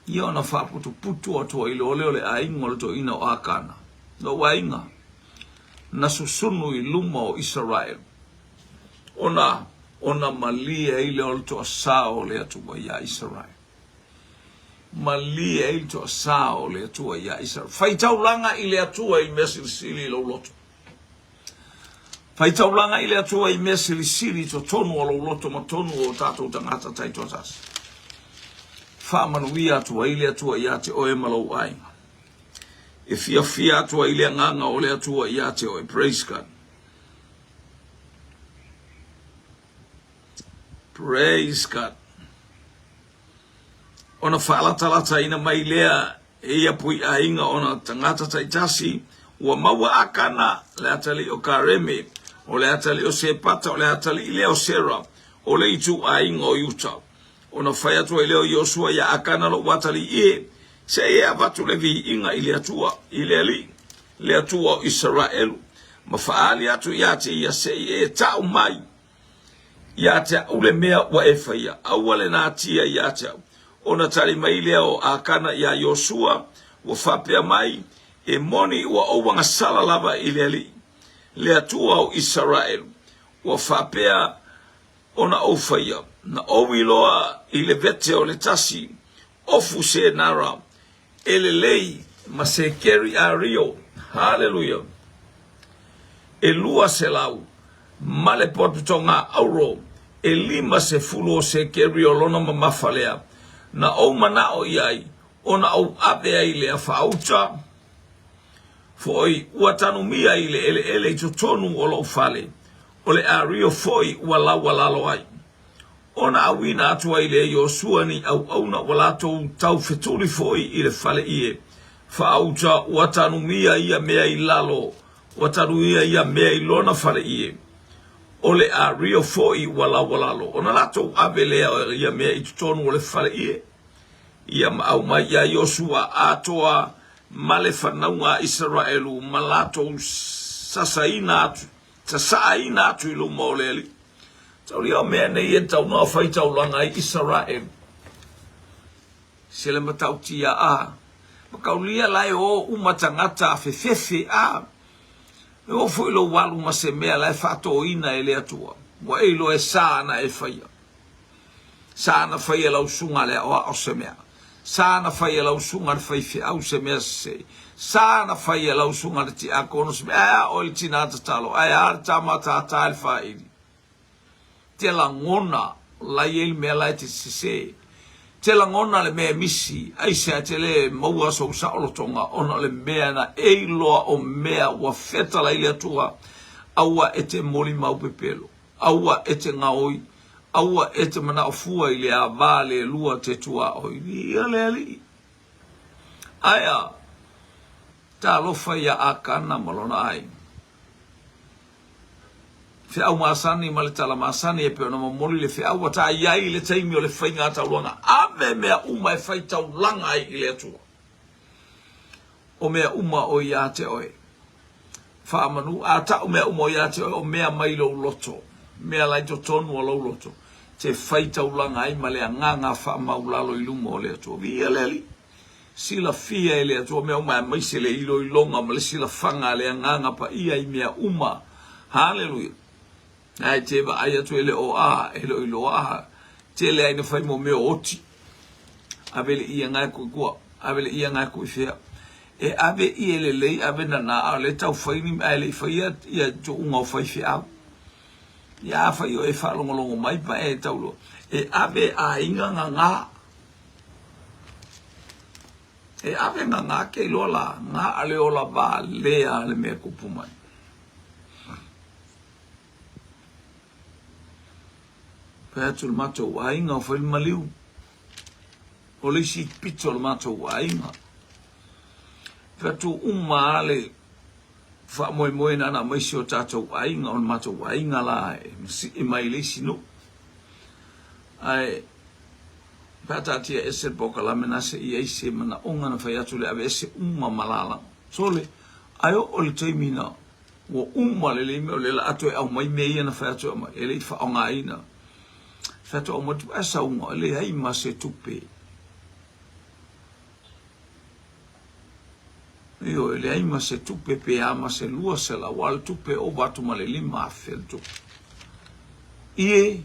Ia ona faaputuputu atu ai loa lea o le aiga o le toeaina o Akana, lou aiga, na susunu i luma o Isaraelu, ona ona malie ai lea o le toasā o le Atua iā Isaraelu. Malie ai le toasā o le Atua iā Isaraelu. Fai taulaga i le Atua i mea silisili i lou loto. Fai taulaga i le Atua i mea silisili i totonu o lou loto ma tonu o tatou tagata taitoatasi. Faamanuia atu ai le Atua iā te oe ma lou aiga. E fiafia atu ai le agaga o le Atua iā te oe. Praise God. Praise God. Ona faalatalataina mai lea e ia puiaiga ona tagata taitasi, ua maua Akana, le atalii o Kareme, o le atalii o Sepata, o le atalii lea o Sera, o le ituaiga o Iuta. Ona fai atu ai lea o Iosua iā Akana lou atalii e, Se i e avatu le viiga i le Atua, i le Alii, le Atua o Isaraelu, ma faaali atu ia te ia, se i e tau mai ia te au le mea ua e faia, aua le natia ia te au. Ona tali mai lea o Akana iā Iosua, ua faapea mai, E moni ua ou agasala lava i le Alii, le Atua o Isaraelu, ua faapea ona ou faia, na ou iloa i le vete o le tasi ofu senara e lelei ma sekeri ario, haleluia, e 200, ma le pototoga auro e 50 o sekeri o lona mamafa lea, na ou manao i ai, ona ou ave ai lea faauta foi ua tanumia i le eleele i totonu o lou fale, o le ario foi ua laualalo ai. Ona auina atu ai lea Iosua ni auauna ua latou taufetuli foi i le fale ie faauta ua tanumia ia mea i lalo, ua tanuia ia mea i lona fale ie, o le ario foi ua laualalo. Ona latou ave lea o ia mea i totonu o le fale ie, ia ma aumai iā Iosua atoa ma le fanauga a Isaraelu ma latou sasaina atu, sasaaina atu i luma o le Alii. Taulia o mea nei e tau noa fai taulaga ai Isaraelu. Se le matautia a. Makaulia la e o uma tagata a fefefe a. E o foi lou alu ma se mea la e faatoina e le Atua. Ua e iloa e sa ana e faia. Sa ana faia lau susuga le aoao se mea. Sa ana faia lau susuga le faifeau se mea sese. Sa ana faia lau susuga le tiakono se mea. Ae a oe le tina tatalo, ae a le tama tātā i le faaili. Te lagona la i ai le mea la e te sese. Te lagona le mea e misi, aisea te le maua sou saolotoga ona o le mea na e iloa o mea ua fetala i le Atua, aua e te molimau pepelo. Aua e te gaoi, aua e te manao fua i le ava le lua te tuaoi. Viia le Alii. Aea, talofa ia Akana ma lona aiga. Feau masani ma le tala masani e pei ona momoli le feau ua ta i ai i le taimi o le faiga taulaga. Ave mea uma e fai taulaga ai i le Atua. O mea uma o ia te oe. Faamanu, a ta'u mea uma o ia te oe, o mea mai lou loto, mea la i totonu o lou loto, te fai taulaga ai ma le agaga faamaulalo i luma o le Atua. Viia le Alii! Silafia e le Atua mea uma aemaise le iloiloga ma le silafaga a le Agaga Paia i mea uma. Haleluia! Ae te vaai atu e le o a, e le o iloa a. Tele ai na fai mo mea o oti. Ave le ia ngae kui kua, ave le ia ngae kui fea. E ave i e lelei, ave nana, a o le tau fai ni ae le i faia ia tuuga o faifeau. Ia afai o e faalogologo mai pa e tau loa. E ave aiga ngā. E ave ngā ke iloa la, ngā a le ola vā lea le mea kupu mai. Fai atu le matou aiga o fai le maliu. O le isi pito o le matou aiga. Fai atu uma lava le faamoemoe na ana aumai si o tatou aiga, o le matou aiga la e masii mai le isi nuu. Ae faataatia ese le polokalame na se i ai se manaoga na fai atu le aveese uma ma lala. Sole, ae oo i le taimi na ua uma lelei mea o lea la a toe aumai mea ia na fai atu e aumai, e le i faaaogaina. Fai atu aumai tupe, ae sauga, e leai ma se tupe. Ioe, e leai ma se tupe pe a ma se 200, a o le tupe e ova atu ma le 5,000 le tupe. Ie,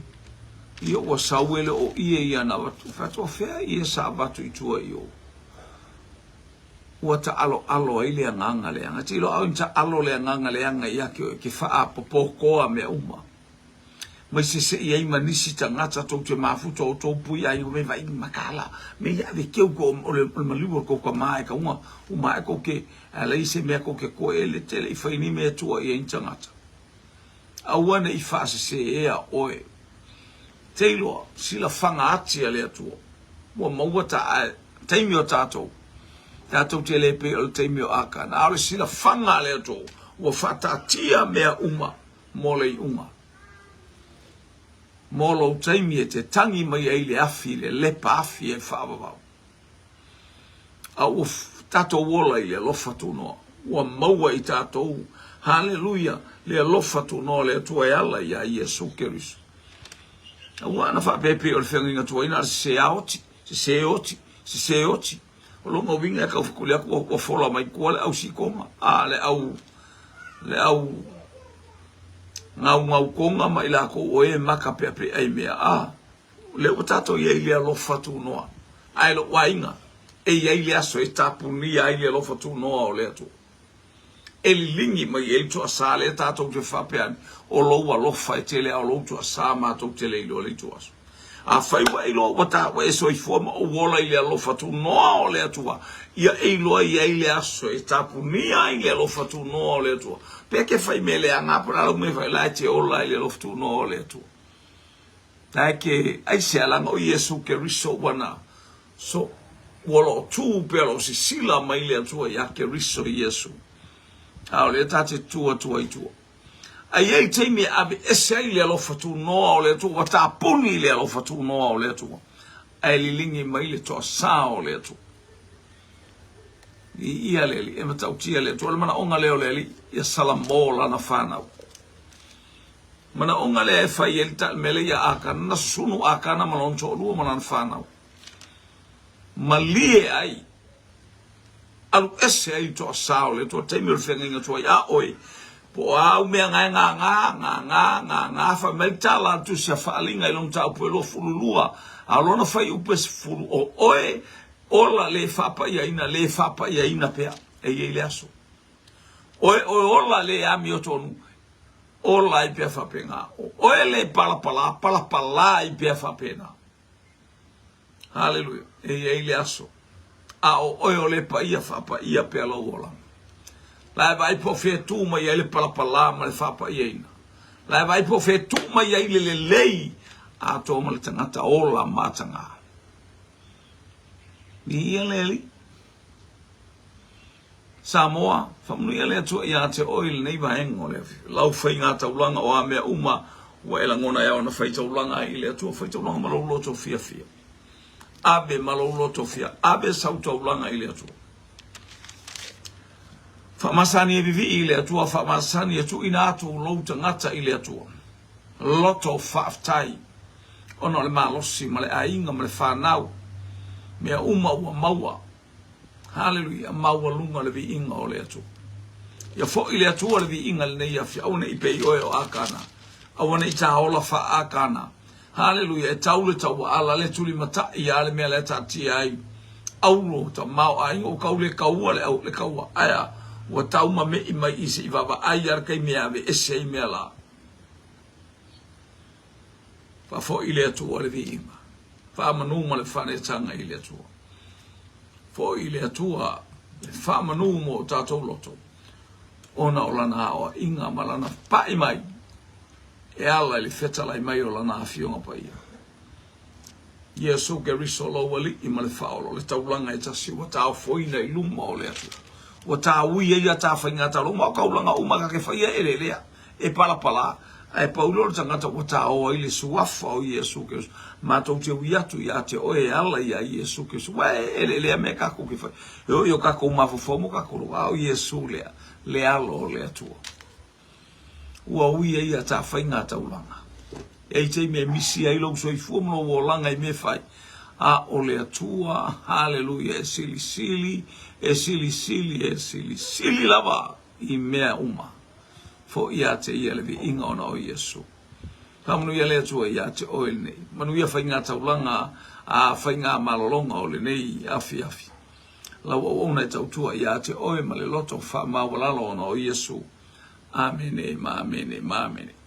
ia ua sau e le o ie ia na avatu. Fai atu, o fea ie sa avatu i tua i o? Ua taaloalo ai le agaga leaga. E te iloa au ina taalo le agaga leaga ia te oe, e te faapopotoa mea uma. Mai sese'i ai ma nisi tagata tou te mafuta o outou pui aiga me vai makala me ia ave keu ko o le maliu o kou tama e kauga uma ae kou ke alai se mea kou ke koe ele tele i fai ni mea tua i ai tagata. Aua ne i faasesēa oe. Te iloa, silafaga ati a le Atua. Ua maua ta ae, taimi o tatou. Tatou te le pei o le taimi o Akana. A o le silafaga a le Atua, ua faataatia mea uma mo le iuga. Mo lou taimi e te tangi mai ai le afi, le lepa afi e faavavau. A ua tatou ola i le alofa tunoa, ua maua i tatou, haleluia, le alofa tunoa o le Atua e ala iā Iesu Keriso. Aua ana faapea pei o le feagaiga tuai na o le sese a oti, sese oti, sese oti. O lona uiga e tau fetuli atu ua fola mai tua le au sikoga, a le au le au gaugautoga ma i latou o e maka peapea i mea a lea ua tatou i ai i le alofa tunoa. Ae lou aiga, e i ai le aso e tapunia ai le alofa tunoa o le Atua. E liligi mai ai le toasa lea tatou te faapea ane, o lou alofa e tele a o lou toasa matou te le iloa le ituaso. Afai ua e iloa ua ta, ua e soifua ma ou ola i le alofa tunoa o le Atua, ia e iloa i ai le aso e tapunia ai le alofa tunoa o le Atua. Pe ke fai mea leaga po o le a lau mea e fai, la e te ola i le alofa tunoa o le Atua. La e ke, aisea leaga o Iesu Keriso ua na, so, ua loo tu pea loo sisila mai le Atua ia Keriso Iesu. A o lea ta te tu atu ai tua. A i ai taimi e aveese ai le alofa tunoa o le Atua, ua tapuni le alofa tunoa o le Atua, ae liligi mai le toasā o le Atua. Viia le Alii, e matautia le Atua. O le manaoga lea o le Alii, ia Salamo lana fanau. Manaoga lea e fai ai le talimele ia Akana, na susunu Akana ma lona toalua ma lana fanau. Malie ai alu ese ai le toasā o le Atua, taimi o le feagaiga tuai a oe, po o a au mea nga e gagā, gagā, gagā, fai mai le tala a le Tusi a Faaaliga i lona mataupu e 22, a o lona fuaiupu e 10, o oe ola le faapaiaina, le faapaiaina pea, e i ai le aso. Oe oe ola le amiotonu, ola ai pea faapena. O oe le palapala, palapala ai pea faapena. Haleluia. E i ai le aso. A o oe o le paia, faapaia pea lou olaga. La e vaai po o fea e tu mai ai le palapala ma le faapaiaina. La e vaai po o fea e tu mai ai le lelei atoa ma le tagata ola mataga. Viia le Alii. Samoa, faamanuia le Atua ia te oe i lenei vaega o le afiafi. Lau faiga taulaga o a mea uma ua e lagona e ao ona fai taulaga ai i le Atua, fai taulaga ma lou loto fiafia. Ave ma lou loto fia, ave sau taulaga i le Atua. Faamasani e vivii i le Atua, faamasani e tuuina atu lou tagata i le Atua. Loto faafetai ona o le malosi ma le aiga ma le fanau, mea uma ua maua. Haleluia, maualuga le viiga o le Atua. Ia foi le Atua le viiga lenei afi, aua ne i pei oe o Akana, aua ne i taola faa-Akana. Haleluia, e tau le tauaala, le tulimatai a le mea la e taatia ai. Auro, tamaoaiga, ua tau le kaua le au le kaua, ae a, ua tau mame'i mai i se i vaavaai a le taimi e aveese ai mea la. Faafoi le Atua le viiga, faamanu ma le faaneetaga i le Atua. Foi i le Atua le faamanu mo o tatou loto, ona o Lana aoaiga ma Lana pa'i mai e ala i le fetalai mai o Lana Afioga Paia. Iesu Keriso lou Alii ma le Faaola o le taulaga e tasi ua taofoina i luma o le Atua. Ua taui ai a ta faigatalo uma, o taulaga uma ta te faia e eleelea, e palapala, ae pau loa le tagata ua taoa ai le Suafa o Iesu Keriso. Matou te ui atu ia te oe e ala iā Iesu Keriso. Ua e eleelea mea tatou te fai. E oo i o tatou mafaufau ma tatou loto, a o Iesu lea, le Alo o le Atua. Ua ui ai a ta faiga taulaga. E i ai taimi e misi ai lou soifua ma lou olaga i mea fai, a o le Atua, haleluia, e silisili, e silisili, e silisili lava i mea uma. Foi ia te ia le viiga ona o Iesu. Faamanuia le Atua ia te oe lenei. Manuia faiga taulaga a faiga malologa o lenei afiafi. Lau auauna e tautua ia te oe ma le loto faamaualalo ona o Iesu. Amene ma amene ma amene.